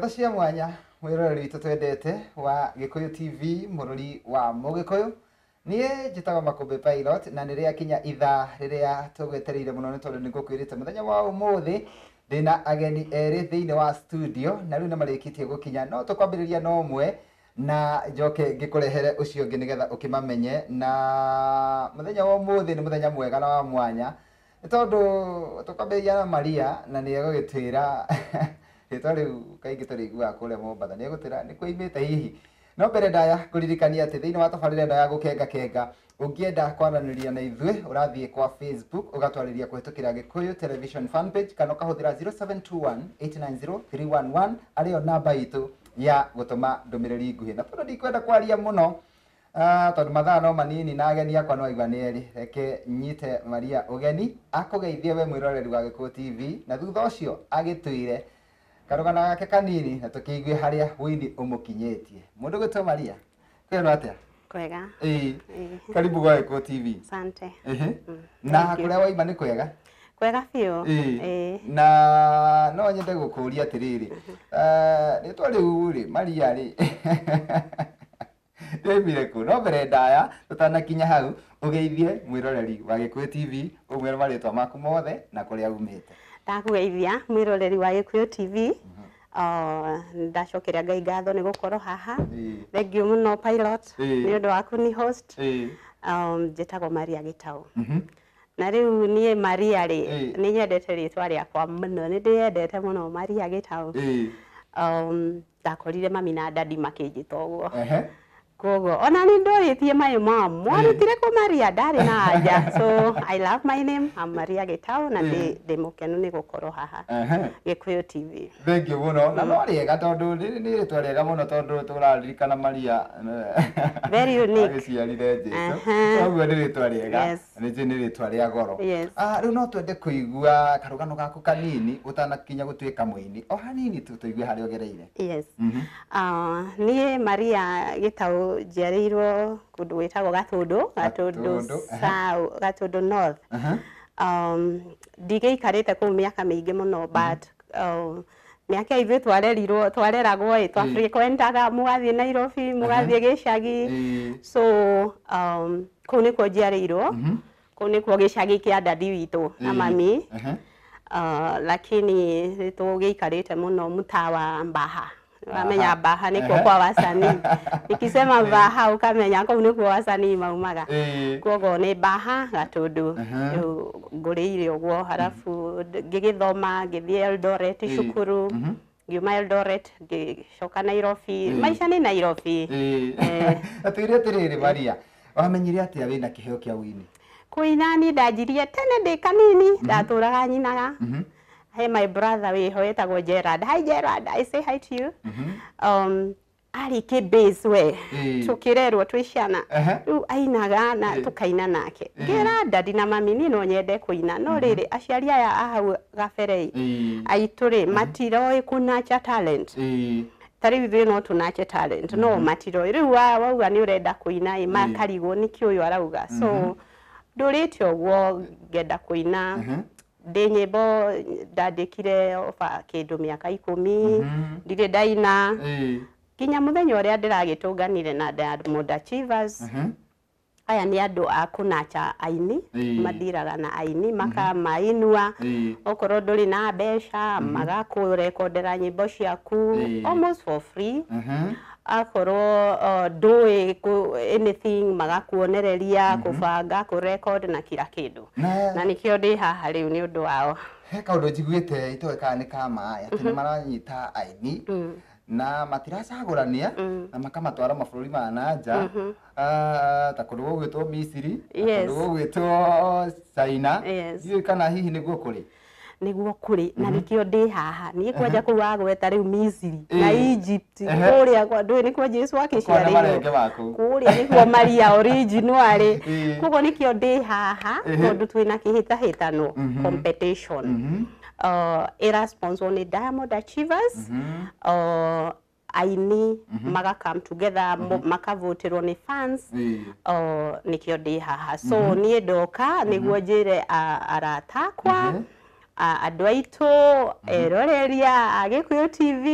Ngatho cia mwanya mwĩroreri witũ twendete wa Gĩkũyũ TV, mũrũri wa Mũgĩkũyũ. Niĩ njĩtagwo Makũmbĩ Pilot, na nĩ rĩakinya ithaa rĩrĩa tũgwetereire mũno, nĩ tondũ nĩ ngũkwĩrĩte mũthenya wa ũmũthĩ ndĩna ageni erĩ thĩinĩ wa studio, na rĩu nĩ marĩkĩtie gũkinya. No tũkwambĩrĩria na ũmwe na njoke ngĩkũrehere ũcio ũngĩ nĩgetha ũkĩmamenye. Na mũthenya wa ũmũthĩ nĩ mũthenya mwega na wa mwanya, nĩ tondũ tũkwambĩrĩria na Maria, na nĩ egũgĩtwĩra rĩtwa rĩu kaingĩ tũrĩiguaga kũrĩa Mombatha, nĩ egũtwĩra nĩ kũimĩte hihi. No mbere ndaya kũririkania atĩ thĩinĩ wa tabarĩra ĩno ya Gũkenga Kenga, ũngĩenda kwaranĩria na ithuĩ, ũrathiĩ kwa Facebook ũgatwarĩria kũhetũkĩra Gĩkũyũ Television fan page, kana ũkahũthĩra 0721 890 311, arĩyo namba itũ ya gũtũma ndũmĩrĩri nguhĩ. Na tondũ ndikwenda kwaria mũno, tondũ mathaa no manini na ageni akwa no aigua nĩ erĩ, reke nyite Maria ũgeni akũgeithie we mwĩroreri wa Gĩkũyũ TV, na thutha ũcio agĩtwĩre karũgano gake kanini na tũkĩigue harĩa wũini ũmũkinyĩtie. Mũndũ gwĩtwo Maria, kwĩrwo atĩa? Kwega. Ĩĩ. Karibu gwa Gĩkũyũ TV. Asante. Na Thank you. kũrĩa waima nĩ kwega? Kwega biũ. Ĩĩ. Ĩĩ. Na no nyende gũkũria atĩrĩrĩ, rĩtwa rĩu rĩ, Maria rĩ, rĩaumire kũ? No mbere ndaya tũtanakinya hau, ũgeithie mwĩroreri wa Gĩkũyũ TV, ũmwĩre marĩtwa maku mothe na kũrĩa umĩte. Ndakũgeithia mwĩroreri wa Gĩkũyũ TV. Ndacokeria Ngai ngatho nĩ gũkorwo haha. Thank you mũno Pilot nĩ ũndũ wa kũni host. Njĩtagwo Maria Gĩtaũ. Na rĩu niĩ Maria rĩ, nĩ nyendete rĩtwa rĩakwa mũno, nĩ ndĩyendete mũno, Maria Gĩtaũ. Ndakorire mami na dadi makĩnjĩta ũguo. Koguo ona nĩ ndorĩtie my mom, mwarutire kũ Maria? Ndarĩ na anja. So I love my name, I'm Maria Gĩtaũ, na ndĩ mũkenu nĩ gũkorwo haha Gĩkũyũ TV. Thank you mũno. Na no rĩega, tondũ rĩrĩ nĩ rĩtwa rĩega mũno, tondũ tũraririkana Maria Very unique. agĩciarire Jesu. Koguo nĩ rĩtwa rĩega. Nĩ njũĩ nĩ rĩtwa rĩa goro. Rĩu no twende kũigua karũgano gaku kanini ũtanakinya gũtuĩka mũini, o hanini tu tũigue harĩa ũgereire. Yes. Niĩ Maria Gĩtaũ njiarĩirwo kũndũ gwĩtagwo Gatũndũ, Gatũndũ. Gatũndũ. South, Gatũndũ North. Ndigĩikarĩte kũu mĩaka mĩingĩ mũno, but mĩaka ithuĩ twarerirwo, twareragwo ĩ, twafrequentaga, mũgathiĩ Nairobi, mũgathiĩ gĩcagi. So kũu nĩkuo njiarĩirwo, kũu nĩkuo gĩcagi kĩa dadi witũ na mami. Lakini nĩtũgĩikarĩte mũno mtaa wa Mbaha. Wamenya Mbaha nĩkuo kwa wasanii. Nikisema Mbaha ukamenya kũu nĩkuo wasanii maumaga. Koguo nĩ Mbaha Gatũndũ. Rĩu ngũrĩire ũguo, halafu ngĩgĩthoma, ngĩthiĩ Eldoret cukuru. Ngiuma Eldoret ngĩcoka Nairobi. Maica nĩ Nairobi. Na twĩre atĩrĩrĩ Maria, wamenyire atĩa wĩna kĩheo kĩa ũini? Kũina niĩ ndanjirie tene ndĩ kanini, ndatũraga nyinaga. He my brother wĩho wĩtagwo Gerard. Hi Gerard, I say hi to you. Arĩ kĩ-bass we, tũkĩrerwo twĩ ciana. Rĩu ainaga na tũkaina nake. Ngĩra dadi na mami niĩ no nyende kũina, no rĩrĩ aciari aya a hau gabere aitũ rĩ, matiroĩ kũnurture talent. Ta rĩu ithuĩ no tũnurture talent, no matiroĩ. Rĩu wauga nĩ ũrenda kũina ĩ, makarigwo nĩkĩ ũyũ arauga. So ndũrĩte ũguo ngenda kũina. Ndĩ nyĩmbo ndandĩkire oba kĩndũ mĩaka 10, ndirĩ ndaina. Nginya mũthenya ũrĩa ndĩragĩtũnganire na Diamond Achievers. Aya nĩ andũ a kũnacha aini, madiraga na aini, makamainua. Okorwo ndũrĩ na mbeca, magakũrekondera nyĩmbo ciaku almost for free. Akorwo ndũĩ anything, magakuonereria, kũbanga, kũrecord na kila kĩndũ. Na nĩkĩo ndĩ haha rĩu nĩ ũndũ wao. He kaũndũ njiguĩte itoĩ kana nĩ ka ma, atĩ nĩ maranyita aini na matiracagũrania na makamatwara mabũrũri ma na nja, ta kũndũ gũgwĩtwo Misiri, ta kũndũ gũgwĩtwo China. Ndiũĩ kana hihi nĩguo kũrĩ? Nĩguo kũrĩ, na nĩkĩo ndĩ haha. Niĩ kwanja kũu wagweta rĩu Misiri na Egypt, kũrĩa kwa ndũĩ nĩkuo Jesu akĩciarĩirwo. Kũrĩa marenge maku. Kũrĩa nĩkuo Maria original arĩ. Koguo nĩkĩo ndĩ haha, tondũ twĩna kĩhĩtahĩtano, competition. Ĩra sponsor nĩ Diamond Achievers. Aini maga come together, makavotĩrwo nĩ fans. Nĩkĩo ndĩ haha. So niĩ ndoka nĩguo njĩre arata akwa, Andũ aitũ eroreria a Gĩkũyũ TV,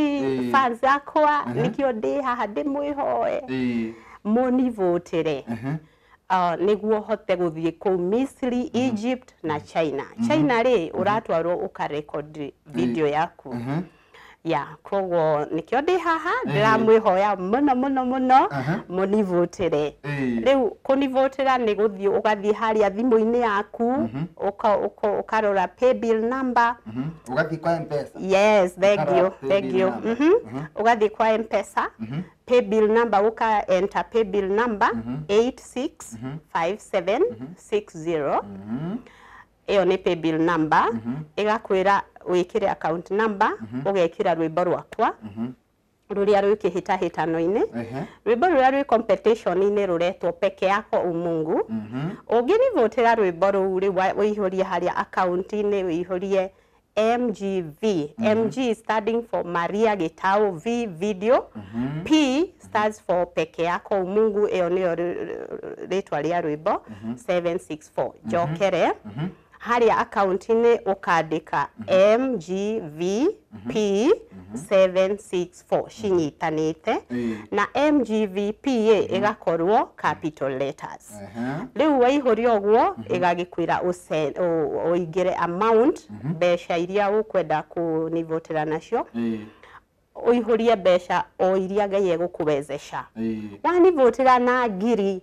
fans akwa, nĩkĩo ndĩ haha ndĩmwĩhoe mũnivũtĩre nĩguo hote gũthiĩ kũu Misri, Egypt na China. China rĩ, ũratwarwo ũkarekodi video yaku ya koguo nĩkĩo ndĩ haha ndĩramwĩhoya mũno mũno mũno mũnivũtĩre. Rĩu kũnivũtĩra nĩ gũthiĩ ũgathiĩ harĩa thimũ-inĩ yaku, ũkarora paybill number. Ũgathiĩ kwa M-Pesa. Yes, thank Ũkarora you, thank paybill you. number. Ũgathiĩ kwa M-Pesa, paybill number, ũka enter paybill number 865760. Ĩyo nĩ paybill number. Ĩgakwĩra wĩkĩre account number, ũgekĩra rwĩmbo rwakwa rũrĩa rwĩ kĩhĩtahĩtano-inĩ. Rwĩmbo rũrĩa rwĩ competition-inĩ rũretwo Peke Yako Umungu. Ũngĩnivũtĩra rwĩmbo rũu rĩu ũihũrie harĩa akaunti-inĩ, ũihũrie MGV. MG standing for Maria Gitau V video, P stands for Peke Yako Umungu, ĩyo nĩyo rĩtwa rĩa rwĩmbo, 764. Njokere harĩa akaunti-inĩ ũkandĩka MGVP 764 cinyitanĩte, na MGVP ĩgakorwo capital letters. Rĩu waihũria ũguo ĩgagĩkwĩra ũingĩre amount, mbeca iria ũkwenda kũnivũtĩra nacio, ũihũrie mbeca o iria Ngai egũkũwezesha. Wanivũtĩra na ngiri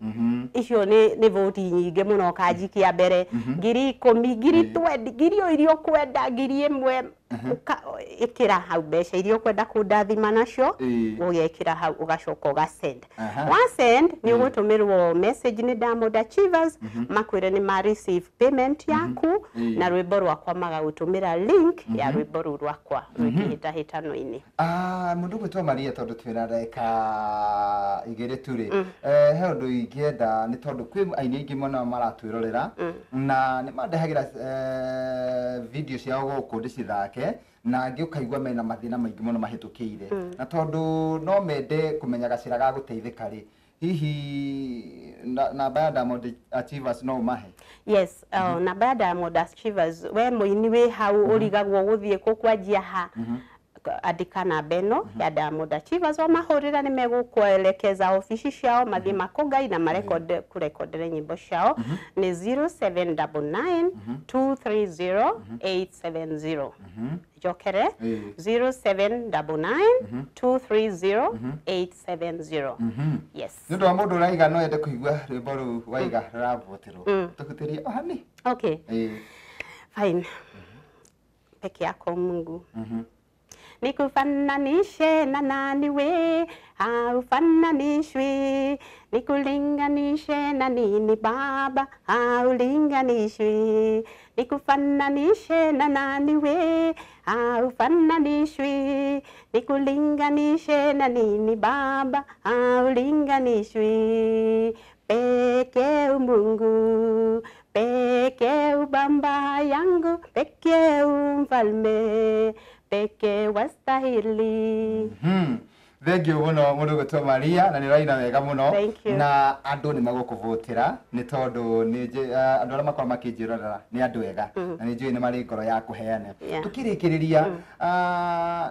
icio nĩ vũti nyingĩ mũno, ũkanjikia mbere 10,000, 20,000, ngiri o iria ũkwenda, 1,000, ĩkĩra hau mbeca iria ũkwenda kũndathima nacio, ũgekĩra hau ũgacoka ũgasend. Wasend nĩ ũgũtũmĩrwo message nĩ Diamond Achievers makwĩre nĩ ma receive payment yaku na rwĩmbo rwakwa, magagũtũmĩra link ya rwĩmbo rũu rwakwa rwĩ kĩhĩtahĩtano-inĩ. Mũndũ ũgwĩtwo Maria, tondũ twĩna ndagĩka 2 tu rĩ, he ũndũ ingĩenda nĩ tondũ kwĩ aini aingĩ mũno maratwĩrorera na nĩ mandehagĩra video ciao gũkũ ndĩcithake, na angĩ ũkaigua mena mathĩna maingĩ mũno mahĩtũkĩire, na tondũ no mende kũmenya gacĩra ga gũteithĩka rĩ, hihi namba ya Diamond Achievers no ũmahe? Yes, namba ya Diamond Achievers, we mũini wĩ hau ũrigagwo gũthiĩ kũ kwanjia ha, andĩka namba ĩno ya Diamond Achievers, wamahũrĩra nĩ megũkũelekeza obici ciao mathiĩ makũngai na marekode kũrekondere nyĩmbo ciao. Nĩ 0799 230 870. Njokere, 0799 230 870. Yes. Nĩ ũndũ wa mũndũ ũraiga no ende kũigua rwĩmbo rũu waiga rũravũtĩrwo, tũhutĩrie o hani. Okay, fine. Peke Yako Mungu. Nikufananishe na nani we, haufananishwi. Nikulinganishe na nini Baba, haulinganishwi. Nikufananishe na nani we, haufananishwi. Nikulinganishe na nini Baba, haulinganishwi. Peke Mungu, peke ubamba yangu, peke mfalme, peke wastahili. Thank you mũno mũndũ ũgwĩtwo Maria, na nĩ ũraina wega mũno. Thank you. Na andũ nĩ megũkũvũtĩra nĩ tondũ andũ arĩa makoragwo makĩnjĩrorera nĩ andũ ega na nĩ njũĩ nĩ marĩ ngoro ya kũheana. Tũkĩrĩkĩrĩria,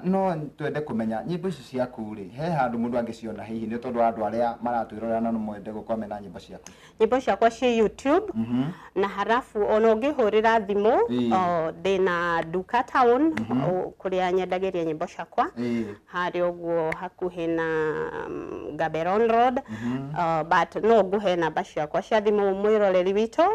no twende kũmenya nyĩmbo ici ciaku rĩ, he handũ mũndũ angĩciona hihi, nĩ tondũ wa andũ arĩa maratwĩrorera na no mwende gũkorwo mena nyĩmbo ciaku? Nyĩmbo ciakwa ciĩ YouTube, na harafu ona ũngĩhũrĩra thimũ, ndĩna nduka town kũrĩa nyendagĩria nyĩmbo ciakwa, harĩa ũguo hakuhĩ na Gaborone Road, but no ngũhe namba ciakwa cia thimũ mwĩroreri witũ.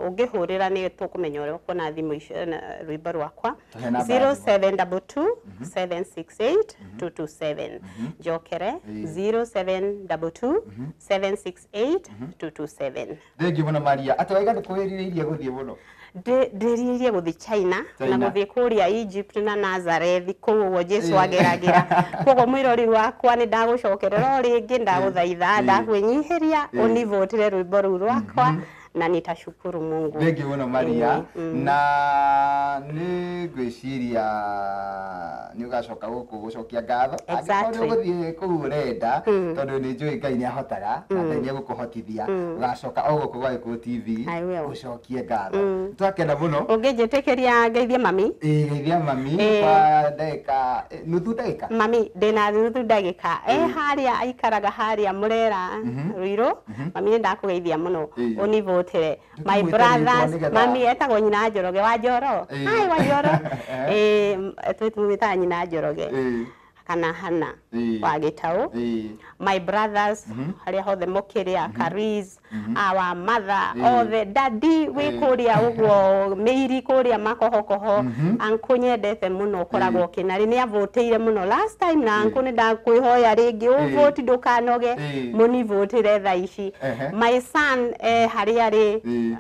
Ũngĩhũrĩra nĩ tũkũmenya ũrĩa ũkuona thimũ icio na rwĩmbo rwakwa. Tũhe namba ya thimũ. 0722 768 227. Njokere, 0722 768 227. Thank you mũno Maria, atĩ waiga nĩ kwĩrirĩirie gũthiĩ mũno? Ndĩrirĩirie gũthiĩ China na China. gũthiĩ kũrĩa Egypt na Nazareth kũu ũguo Jesu ageragĩra. Koguo mwĩrori wakwa, nĩ ndagũcokerera o rĩngĩ, ndagũthaitha, ndakwĩnyihĩria ũnivũtĩre rwĩmbo rũu rwakwa. Na nitashukuru Mungu. Thengiũ mũno Maria. Na nĩ ngwĩciria nĩ ũgacoka gũkũ gũcokia ngatho angĩkorwo nĩ ũgũthiĩ kũu ũrenda, tondũ nĩ njũĩ Ngai nĩ ahotaga na Ngai nĩ egũkũhotithia, ũgacoka o gũkũ gwa Gĩkũyũ TV ũcokie ngatho. Twakena mũno. Ũngĩnjĩtĩkĩria ngeithie mami? Ĩĩ, geithia mami kwa ndagĩka nuthu ndagĩka. Mami ndĩna nuthu ndagĩka. Harĩa aikaraga harĩa Mũrera Ruiru. Mami nĩ ndakũgeithia mũno, ũnivũtĩre. My brothers, mami etagwo nyina Njoroge wa Njoro. Hi wa Njoro. Twĩtaga nyina Njoroge kana Hana wa Gĩtaũ. My brothers harĩa hothe mũkĩrĩa, Karis, our mother, othe, daddy wĩ kũrĩa ũguo mĩiri kũrĩa makohokoho, uncle nyendete mũno ũkoragwo ũkĩnarĩ nĩ avũtĩire mũno last time, na uncle nĩ ndakwĩhoya rĩngĩ ũvũti ndũkanoge, mũnivũtĩre thaa ici. My son harĩa arĩ,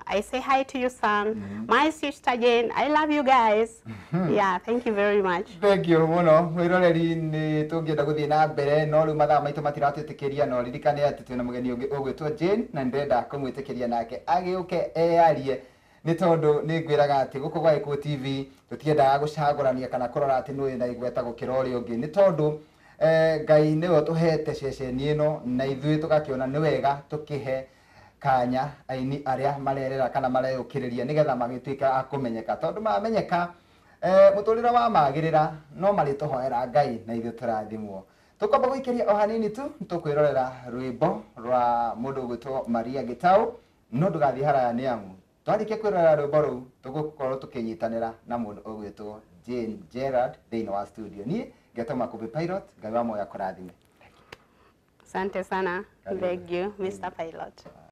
I say hi to you son. My sister Jane, I love you guys. Yeah, thank you very much. Thank you mũno mwĩroreri, nĩ tũngĩenda gũthiĩ na mbere no rĩu mathaa maitũ matiratwĩtĩkĩria, no ririkane atĩ twĩna mũgeni ũngĩ ũgwĩtwo Jane na nĩndĩrenda kũmwĩtĩkĩria nake agĩũke eyarie, nĩ tondũ nĩ ngwĩraga atĩ gũkũ gwa Gĩkũyũ TV tũtiendaga gũcagũrania kana kũrora atĩ nũ wĩna igweta gũkĩra ũrĩa ũngĩ, nĩ tondũ Ngai nĩwe ũtũhete ceceni ĩno na ithuĩ tũgakĩona nĩ wega tũkĩhe kanya aini arĩa marerera kana mareyũkĩrĩria nĩgetha magĩtuĩka a kũmenyeka, tondũ mamenyeka mũtũrĩre wa magĩrĩra no marĩtũhoera Ngai na ithuĩ tũrathimwo. Tũkwamba gũikĩria o hanini tu tũkwĩrorera rwĩmbo rwa mũndũ ũgwĩtwo Maria Gĩtaũ, no ndũgathiĩ haraya nĩ amu twarĩkia kwĩrorera rwĩmbo rũu tũgũkorwo tũkĩnyitanĩra na mũndũ ũgwĩtwo Jane Gerard thĩinĩ wa studio. Niĩ ngetwo Makũmbĩ Pilot, Ngai wa muoyo akũrathime. Asante sana. Thank you, Mr. Pilot.